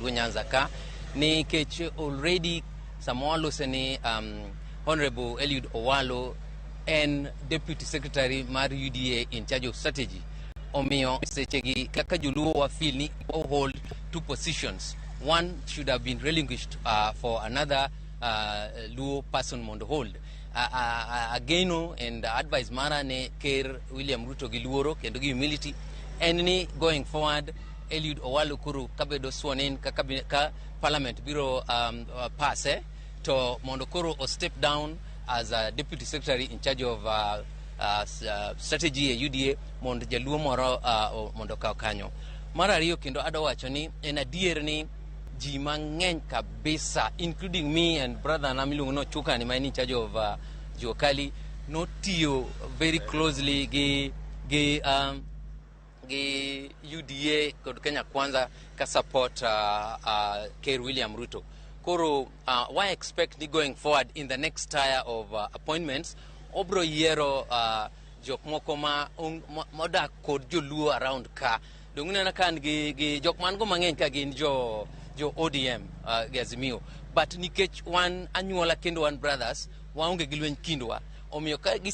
Luo Nyanza ka nikech already sama walose ni Honorable Eliud Owalo en deputy secretary mar UDA in charge of strategy. Omiyo sechegi kaka joluo wa feel ni hold two positions, one should have been relinquished for another Luo person mondo hold. Ageno and advice mara ne Ker William Ruto gi luoro kendo gi humility en ni going forward Eliud Owalo koro kabedo sworn in ka parliament biro pass to mondo koro o step down as a deputy secretary in charge of strategy e UDA mondo jaluo moro mondo okaw kanyo. Mar ariyo kendo adwa wacho ni en adier ni ji mang'eny kabisa, including me and brother na miluongo ni Ochukani ma en in charge of Jua Kali, notiyo very closely gi UDA kod Kenya Kwanza ka support Ker William Ruto. Koro why expect ni going forward in the next tier of appointments obro yiero jok moko ma modak kod joluo around ka. Dong ineno ka an gi jok man go mang'eny ka gin jo ODM gi Azimio, but nikech wan anyuola kendo wan brothers, waonge gi lweny kindwa, omiyo ka